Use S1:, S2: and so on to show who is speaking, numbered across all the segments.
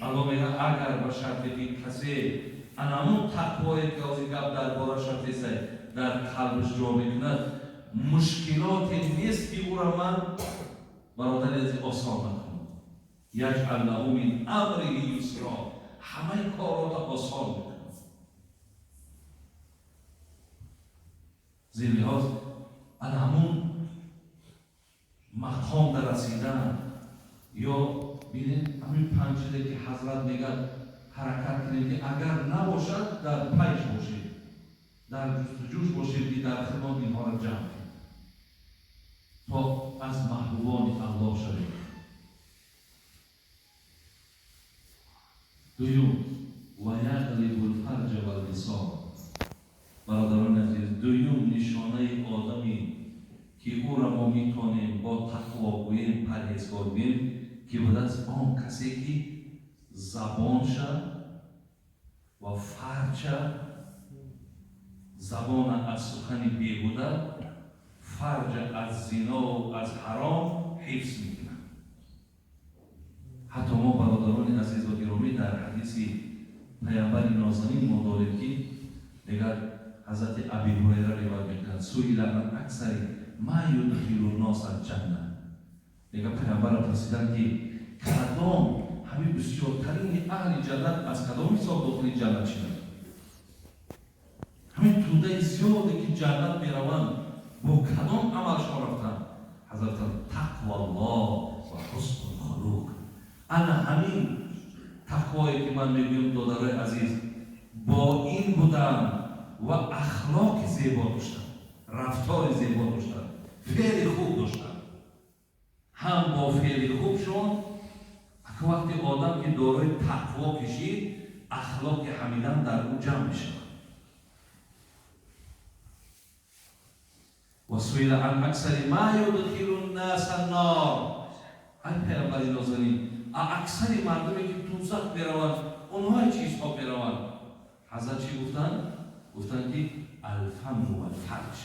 S1: Аллоҳ мегӯяд, агар ба шарте ки касе анамун тақвое ки ҳозир гап дар борааш рафтесай дар қалбаш ҷо мекунад, мушкилоте нест ки ӯро ман бародари азиз осон накунам. Яҷъал лаҳу мин амриҳи юсро, ҳамаи корото осон мекунад. Зин лиҳоз ана ҳамун мақом дар расидан ё бинед ҳамин панҷ чизе ки ҳазрат мегӯяд, ҳаракат кунед ки агар набошад дар пайш бошед, дар ҷустуҷӯш бошед ки дар хидмат инҳоро ҷамъ кунед то аз маҳбубони Аллоҳ шавед. Дуюм, ва яғлибу лфарҷа валлисон. Бародарони азиз, дуюм нишонаи одаме ки ӯро мо метавонем бо тақво гӯем, парҳезгор гӯем, ки будааст он касе ки забонша ва фарҷа, забона аз сухани беҳуда, фарҷа аз зинову аз ҳаром ҳифз мекунад. Ҳатто мо бародарони азиз ва гиромӣ дар ҳадиси паямбари нозанин мо дорем ки мегӯяд ҳазрати Аби Ҳурайра ривоят мекунад, суила ан аксари ма юдхилу носа алҷанна. Мегӯяд паямбарро пурсиданд ки кадом ҳамин бисёртарини аҳли ҷаннат аз кадом ҳисоб дохили ҷаннат шуданд? Ҳамин тӯдаи зиёде ки ҷаннат мераванд бо кадом амалшон рафтанд? Ҳазрат тақваллоҳ ва ҳусну хулуқ. Ана ҳамин тақвое ки ман мегӯям, додарои азиз, бо ин будан ва ахлоқи зебо доштан, рафтори зебо доштан, феъли хуб доштан. Ҳам бо феъли хубшон, ака вақти одам ки дорои тақво кишид, ахлоқи ҳамидан дар ӯ ҷамъ мешавад. Ва суила ан аксари ма юдхилу ннаса ннор. Ай паямбари нозанин, аксари мардуме ки дузах мераванд, онҳое чӣ ҳисоб мераванд? Ҳазрат чӣ гуфтанд? Гуфтанд ки алфаму валфарҷ.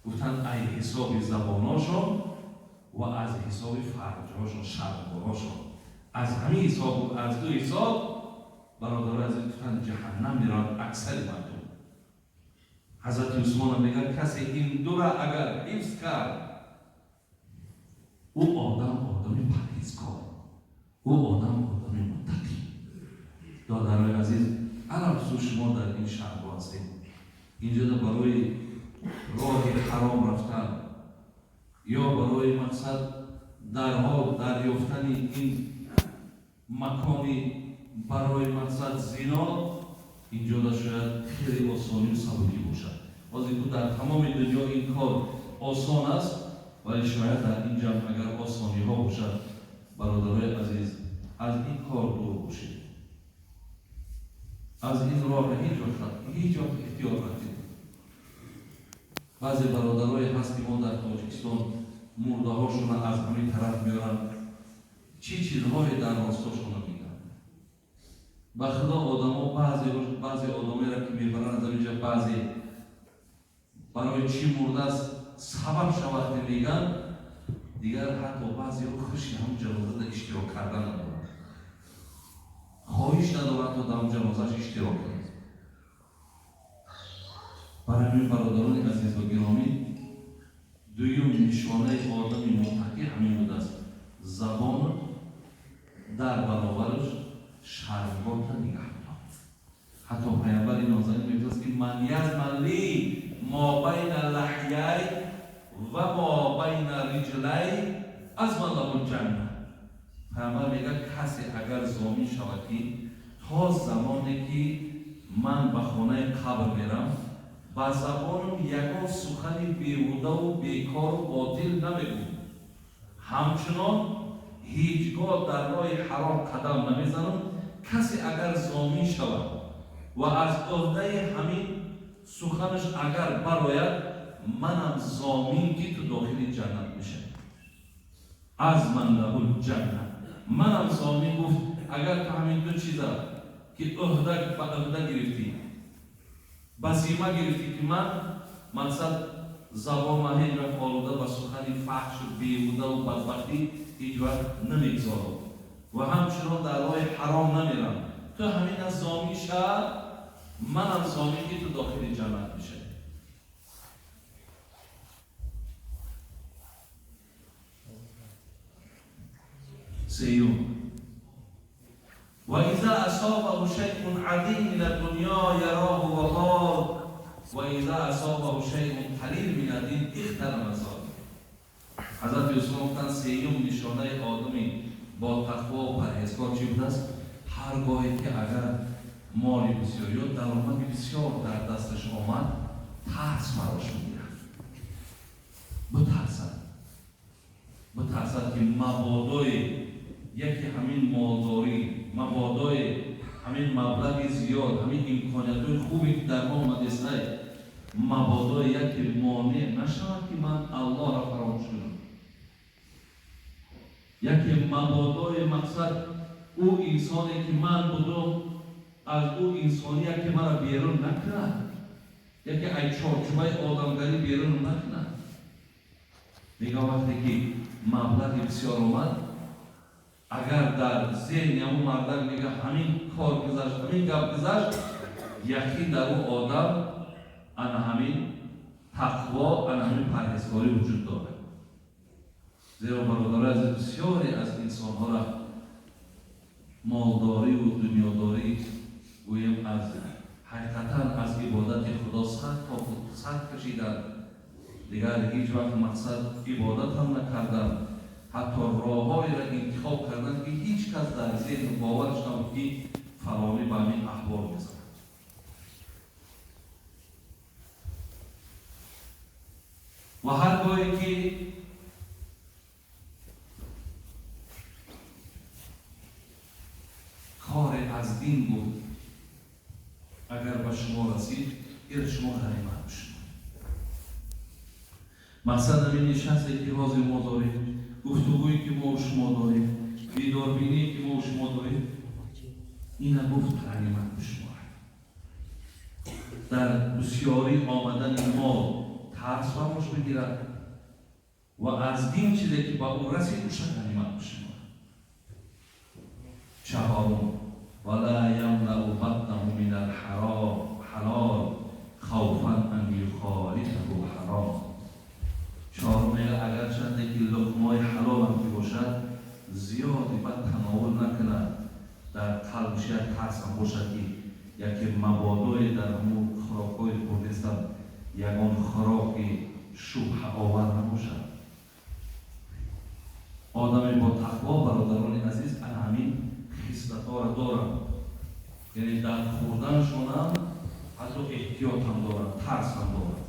S1: Гуфтанд ай ҳисоби забоношон ва аз ҳисоби фарҷҳошон, шармгоҳошон. Аз ҳамин ҳисоб, аз ду ҳисоб бародарои азиз гуфтанд ҷаҳаннам мераванд аксари мардум. Ҳазрати Усмонам мегӯяд касе ин дура агар ҳифз кард, ӯ одам одами парҳезгор, ӯ одам одами муттақӣ. Додарои азиз, алалхусус шумо дар ин шаҳрҳо ҳастед, инҷода барои роҳи ҳаром рафтан ё барои мақсад дарҳол дарёфтани ин макони барои мақсад зино, инҷода шояд хеле осонию сабукӣ бошад. Ҳозир ку дар тамоми дунё ин кор осон аст, вале шояд дар ин ҷамъ агар осониҳо бошад, бародарои азиз, аз ин кор дур бошед, аз ин роҳ ҳеҷ вақт ихтиёр накунед. Баъзе бародарое ҳаст ки мо дар Тоҷикистон мурдаҳошонро аз ҳамин тараф меоранд, чӣ чизҳое дар ростошона мегӯянд. Ба худо одамо баъзе одамоеро ки мебаранд аз ҳаминҷа, баъзе барои чӣ мурдааст сабаб шавад ки мегӯянд, дигар ҳатто баъзеҳо хуши ҳамун ҷанозада иштирок кардан надоранд, хоҳиш надоранд то дар ҳамун ҷанозааш иштирок кунанд. Барои ҳамин бародарони азиз ва гиромӣ, дуюм нишонаи одами муттақӣ ҳамин будааст: забон дар баробараш шармгоҳта нигаҳ дор. Ҳатто паямбари нозанин мегӯяд ки ман язман ли мо байна лаҳяй ва мо байна риҷлай азман лаҳу ҷанна. Паямбар мегӯяд касе агар зомин шавад ки то замоне ки ман ба хонаи қабр мерам, ба забонам ягон сухани беҳудаву бекору ботил намегӯям, ҳамчунон ҳеҷ гоҳ дар роҳи ҳаром қадам намезанам, касе агар зомин шавад ва аз ӯҳдаи ҳамин суханаш агар барояд, манам зомин ки ту дохили ҷаннат мешавӣ. Азман лаҳул ҷанна. Манам зомин гуфт агар ту ҳамин ду чиза ки ӯҳда ба ӯҳда гирифтӣ, ба зимма гирифтӣ ки ман мақсад забонма ҳеҷ вақт олуда ба сухани фаҳшу беҳудаву бадбахтӣ ҳеҷ вақт намегузорам. ва ҳамчунон дар роҳи ҳаром намерам. Ту ҳамин аз зомин шав, манам зомин ки ту дохили ҷаннат мешавӣ. Сеюм, ва иза асобаҳу шайъун азим мин ад-дунё яроҳу вабол ва иза асобаҳу шайъун қалил мин ад-дин ихтарама золик. Ҳазрати Усмон гуфтанд сеюм нишонаи одами бо тақво ва парҳезгор чӣ будааст? Ҳар гоҳе ки агар моли бисёр ё даромади бисёр дар дасташ омад, тарс фарош мегирад, битарсад ки мабодои яке ҳамин молдорӣ, мабодои ҳамин маблағи зиёд, ҳамин имкониятҳои хубе ки дар мо омадестай, мабодои яке монеъ нашавад ки ман Аллоҳро фаромӯш кунам. Яке мабодои мақсад ӯ инсоне ки ман будум, аз ӯ инсони яке маро берун накунад, яке ай чорчӯбаи одамгарӣ берун накунад. Мегӯям вақте ки маблағи бисёр омад, агар дар зеҳни ҳамун мардак мега ҳамин кор гузашт, ҳамин гап гузашт, яқин дар ӯ одам ана ҳамин тақво, ана ҳамин парҳезгорӣ вуҷуд дорад. Зеро бародарои азиз, бисёре аз инсонҳоро молдориву дунёдорӣ гӯем аз ҳақиқатан аз ибодати Худо сар кашиданд, дигар ҳеҷ вақт мақсад ибодат ҳам накарданд, ҳатто роҳҳоеро интихоб карданд ки ҳеҷ кас дар зеҳн бовараш набуд ки фалонӣ ба ҳамин аҳвол мезанад. Ва ҳар гоҳе ки коре аз дин буд, агар ба шумо расид, ира шумо ғанимат бишуморед. Мақсад ҳамин нишасте ки ҳозир мо дорем, гуфтугӯе ки мо шумо дорем, дидорбиние ки мо шумо дорем, ина гуфт ғанимат бишуморад. Дар бисёрӣ омадани мо тарс фаромӯш мегирад ва аз дин чизе ки ба ӯ расид, уша ғанимат бишуморад. Чаҳорум, вала ямлау батнаҳу мин алҳалол хавфан ан юхолифаҳу ҳаром. Чаҳорум мега агарчанде ки луқмаи ҳалолам ки бошад, зиёди бад тановул накунад, дар қалбиш як тарсам бошад ки яке мабодое дар ҳамун хӯрокҳои хӯрдистам ягон хӯроки шубҳаовар набошад. Одаме бо тақво, бародарони азиз, ана ҳамин хислатҳоро доранд, яъне дар хӯрданашонам ҳатто эҳтиёт ҳам доранд, тарс ҳам доранд.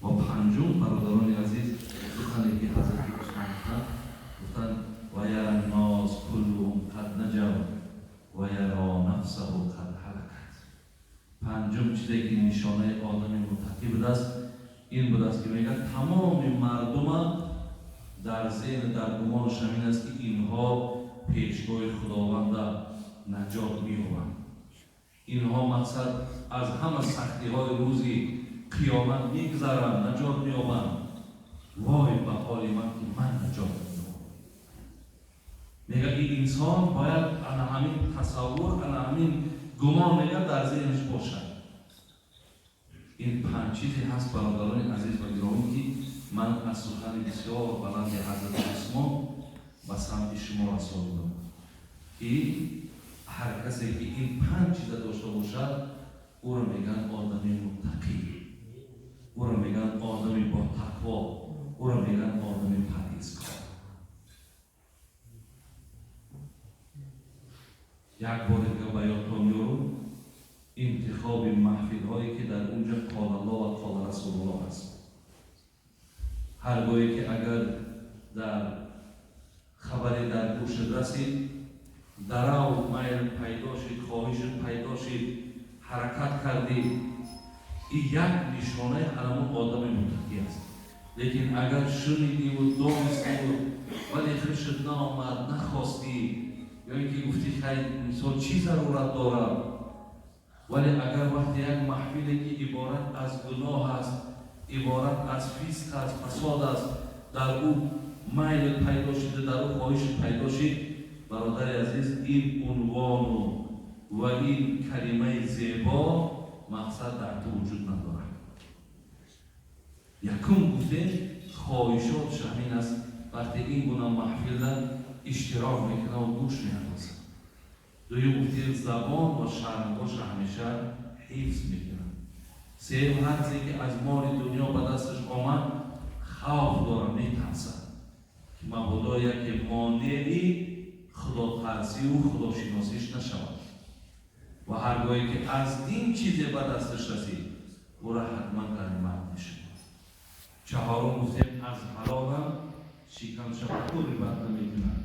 S1: Ва панҷум, бародарони азиз, сухане ки ҳазрати Усмон гуфтанд, ва яра ннос куллуҳум қад наҷав ва яро нафсаҳу қад ҳалакат. Панҷум чизе ки нишонаи одами муттақӣ будааст, ин будааст ки мегӯяд тамоми мардума дар зеҳн, дар гумонаш ҳамин аст ки инҳо пешгоҳи Худованда наҷот меёбанд. Инҳо мақсад аз ҳама сахтиҳои рӯзи қиёмат мегузаранд, наҷот меёбанд. Вой ба ҳоли ман ки ман наҷот меёбам. Мегӯяд ин инсон бояд ана ҳамин тасаввур, ана ҳамин гумон мегӯяд дар зеҳнаш бошад. Ин панҷ чизе ҳаст, бародарони азиз ва гиромӣ, ки ман аз сухани бисёр баланди ҳазрати Усмон ба самти шумо расонидам, ки ҳар касе ки ин панҷ чиза дошта бошад, ӯро мегӯянд одами муттақӣ, ӯро мегӯянд одами бо тақво, ӯро мегӯянд одами парҳезкор. Як бори дига ба ёдтон меорам интихоби маҳфилҳое ки дар онҷо қол Аллоҳ ва қол Расулуллоҳ аст. Ҳар гоҳе ки агар дар хабаре дар гӯшат расид, дарав майл пайдо шид, хоҳишат пайдо шид, ҳаракат кардӣ, ин як нишонаи ҳамон одами муттақӣ аст. Лекин агар шунидиву донистиву вале хушат наомад, нахостӣ, ё ин ки гуфтӣ хай мисол чӣ зарурат дорад, вале агар вақте як маҳфиле ки иборат аз гуноҳ аст, иборат аз фисқ аст, фасод аст, дар ӯ Майл пайдо шуда, дар ӯ хоҳиш пайдо шид, бародари азиз, ин унвону ва ин калимаи зебо мақсад дар ту вуҷуд надорад. Якум гуфтем, хоҳишотш ҳамин аст, вақте ин гуна маҳфилда иштирок мекунад ва гӯш меандозад. Дуюм гуфтем, забон ва шармгоҳша ҳамеша ҳифз мекунад. Сеюм, ҳарче ки аз моли дунё ба дасташ омад, хавф дорад, метарсад, ки мабодо яке монеи худотарсиву худошиносиш нашавад. Ва ҳар гоҳе ки аз ин чизе ба дасташ расид, ӯра ҳатман ғанимат мешуморад. Чаҳорум гуфтем, аз ҳалолам шикамшапакури бад намекунад,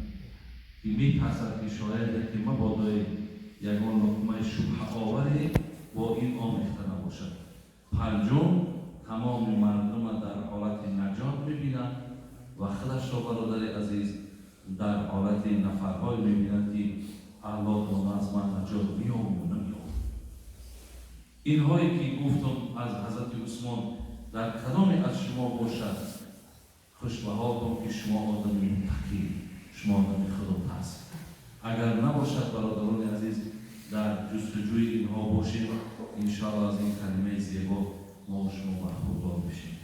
S1: ки метарсад, ки шояд яке мабодои ягон луқмаи шубҳаоваре бо ин омехта набошад. Панҷум, тамоми мардума дар ҳолати наҷот мебинад ва худашро, бародари азиз, дар ҳолати нафарҳое мебинад, ки Аллоҳ дона, аз ман наҷот меёб ё намеёб. Инҳое ки гуфтам аз ҳазрати Усмон, дар кадоме аз шумо бошад, хушбаҳотон, ки шумо одами муттақӣ, шумо одами худотарс. Агар набошад, бародарони азиз, дар ҷустуҷӯи инҳо бошем, иншоалло аз ин калимаи зебо мо шумо бархурдор бишем.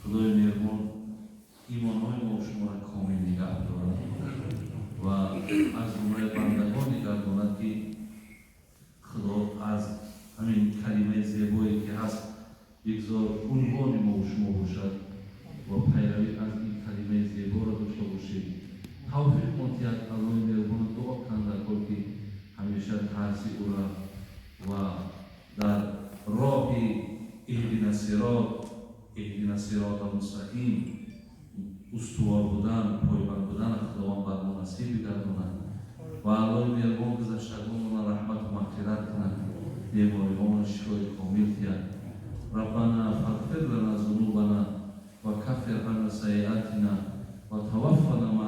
S1: Худои меҳрубон имонҳои мо шуморо комил нигаҳ дорад ва аз ҷумлаи бандагон нигардонад, ки Худо аз ҳамин калимаи зебое ки ҳаст, бигзор унвони мо шумо бошад ва пайравӣ аз ин калимаи зеборо дошта бошем. Тавфиқ монтиҳад. Аллоҳи меҳрубон дуо кунанд, ки ҳамеша тарси ӯра ва дар роҳи اهدنا الصراط، اهدنا الصراط المستقیم устувор будан, пойбанд будан Худованд бар мо насиб бигардонад ва Аллоҳи меҳрубон гузаштагонмона раҳмату мағфират кунад, бемориҳомон шифои комил диҳад. ربنا فاغفر لنا ذنوبنا وكفر عنا سيئاتنا وتوفنا.